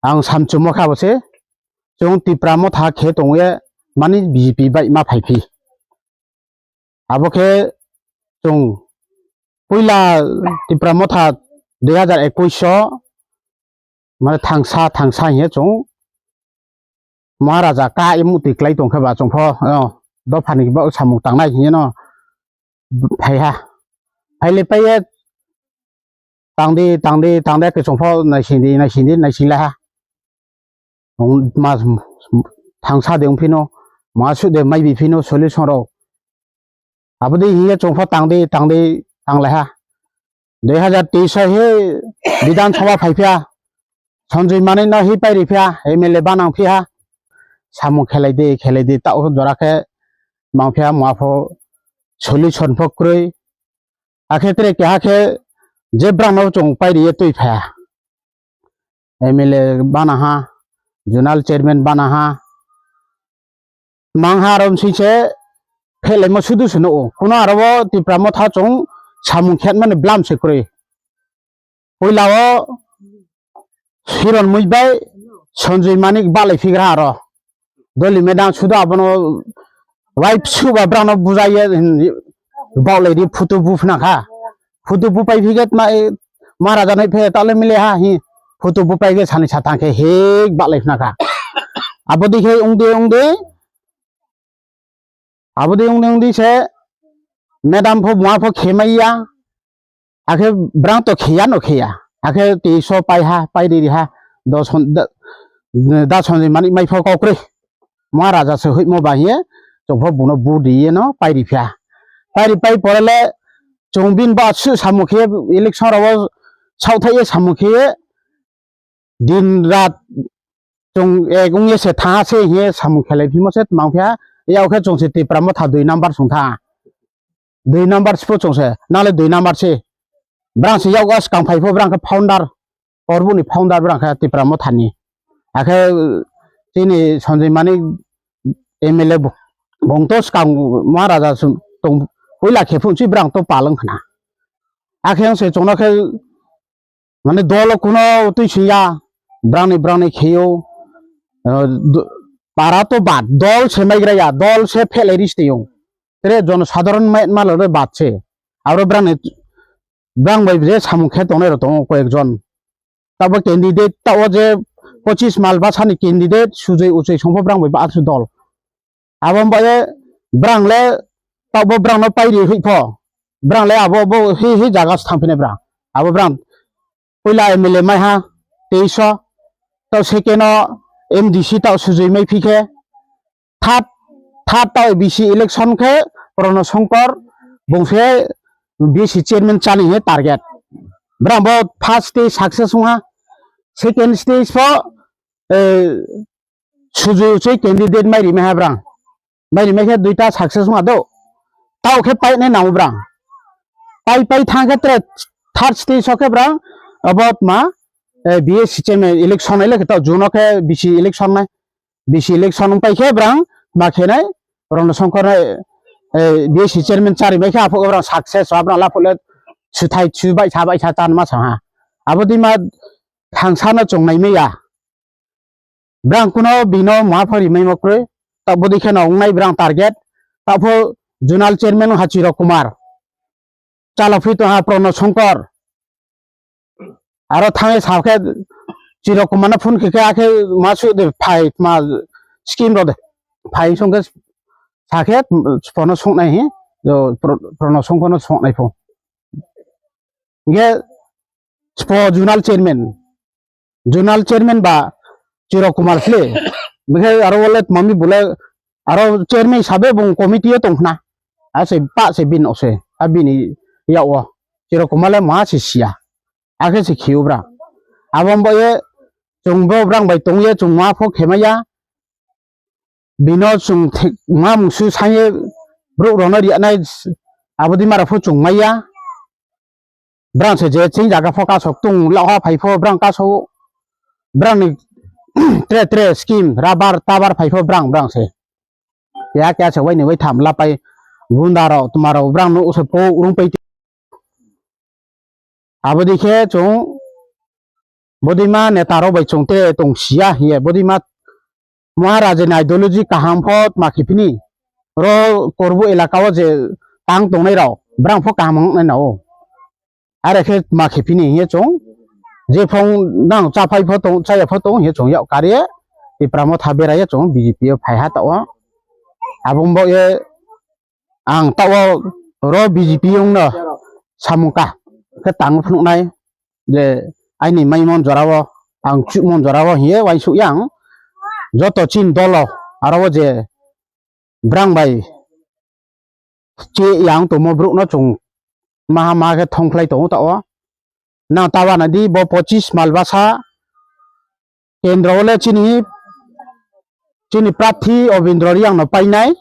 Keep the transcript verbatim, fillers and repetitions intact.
Ang samchumo kha bo se, chwng Tipra Motha khe tongwi mani B J P bai ma phai phi. Abo khe chwng puila Tipra Motha dui hazar ekush o mane thangsa thangsa hiye chwng Maharaja ka imutwi klai tong khe ba chwng pho, o, dophani bo samung tangnai hiye no phai ha. Phai le pai ye tangdi tangdi tangdi ke chwng pho naising di naising di naising lai ha. Wng ma thangsa de wng phino, ma su de mai bi phino solution rok. Abo de hiye chwng pho tangdi tangdi tang lai ha. Dui hazar teis o he Bidhan Sabha phai phiya, Sanjoy Manik no he pai ri phiya, M L A banang phiya. Samung khelai di khelai di ta o jora khe mang phiya ma pho solution pho kwrwi. Akhe tere keha khe je brang no chwng pai ri ye twi phaya. M L A bana ha, zonal chairman bana ha. Mang ha rom sing se phelai mo sudu suno o. Kuno aro bo Tipra Motha chwng samung khet mani blam se kwrwi. Puila o Hiron Mui bai Sanjoy Manik balai phigra aro. Doli medang sudo abono wai psu ba brano bujai ye, hmm, baulai di photo bu phna kha. Photo bu pai phiget ma, eh, Maharaja nai phe tale mile ha hi. Photo bu pai ge sani satang khe hek balai phna kha. Abo di khe ungde ungde. Abo di ungde ungde se madam pho buma pho khemai ya. Akhe brang to khiya no khiya. Akhe teis o pai ha, pai ri ri ha. Dos hon-, da, da Sanjoy Manik mai pho kokrwi. Maharaja se hoimo ba hiye, chwng pho buno bu ri ye no pai ri phiya. Pai ri pai pore le chwng bin ba su samung khe election rao saothai ye samung khe din rat chwng ek wngya se tha se hiye samung khelai phimo se mang phiya. Yao khe chwng se Tipra Motha dui number sung tha. Dui number sipo chwng se, nale dui number se. Brang se yao as kang phai pho brang khe founder. Porbuni founder brang khe Tipra Motha ni. Akhe chini Sanjoy Manik M L A bo-, bong to skang Maharaja sum tong puila khe phun si brang to palwng khna. Akhe ang se chwng no khe mane dolo kuno twi siya, brangni brangni kheo, eh, do-, para to bad, dol se maigra ya, dol se phelai ris tiyong. Tere jono sadharon mai malo re bad se. Aro brangni, brang bai je samung khe tongnai ro tongo koyek jon. Tabo candidate, tabo je pochis mal basani candidate, sujui uchui songpho brang bai ba asu dol. Abo wngbaye brang le tabo brang no pairi hoi pho. Brang le abo bo hi hi jaga se thang phine brang. Abo brang puila M L A mai ha teis o, tao second o M D C tao sujui mai phi khe, third, third tao B C election khe Prono Songkor bung se B C chairman chani he target. Brang bo first stage success wng ha, second stage pho, eh, Suju se candidate mai rimai ha brang. Mai rimai khe duita success wng do. Tao khe pai nai nang brang. Pai pai thang khe tre third stage o khe brang. Abo ma, eh, B S C chairman election nai le khe tao June o khe B C election nai. B C election wng pai khe brang ma khe nai Rono Songkor nai, eh, B S C chairman chari mai khe apho brang success wa brang lapho le suthai chu bai sa bai sa chan ma sa ha. Abo di ma thangsa no chong nai maya. Brang kuno bino ma pho rimai mo kroi. Tabo di kheno wngnai brang target. Tapho zonal chairman ha Chiro Kumar. Chalok phi to ha Prono Songkor. Aro thangwi sa khe Chiro Kumar no phone khe khe akhe ma su de phai ma scheme ro de. Phai song khe sa khe Prono Songkor nai hi. Yo Pro-, Prono Songkor no Songkor nai pho. Nge spo zonal chairman. Zonal chairman ba Chiro Kumar sle. Bikhe aro wale mami bole aro chairman hisabe bung committee o tongkhna. A se pa se bin ose. A bini ya o. Chiro Kumar le ma se sia. Akhe se khiu bra. Abo mbo ye chwng bo brang bai tong ye chwng ma pho khema ya. Bino chwng thik ma mungsu sanye brouh rokno riya nai abodi mara pho chwng maya. Brang se je chini jaga pho kasok tung laha phai pho brang kasok brang ni tre tre scheme rabar tabar phai pho brang brang se. Ya kya se wai ni wai tham lapai gunda rok tuma rok brang no usa pho urung pai. Abodi khe chwng Bodima neta rok bai chwng te tong siya hiye, bodima Maharaj ni ideology kaham pho ma khe phini. Ro Korbu elaka o je tang tongnai rok, brang pho kaham wngnai na o. Are khe ma khe phini hiye chwng. Je phong nang chaphai pho tong, chaya pho tong hiye chwng yak kariye. Tipra Motha beraye chwng B J P o phai ha ta o. Abong bo ye ang ta o ro B J P ong no samung ka khe tang phunuknai. Je aini maimon jora o, ang chukmon jora o hiye waisuk yang joto chin dolo aro o je brang bai che yang tomo bruk no chwng maha maha khe thongkhlai tongo ta o. Nang ta wana di bo pochis mal basa kendro o le chini, chini prathi Obindro Riyang no painai.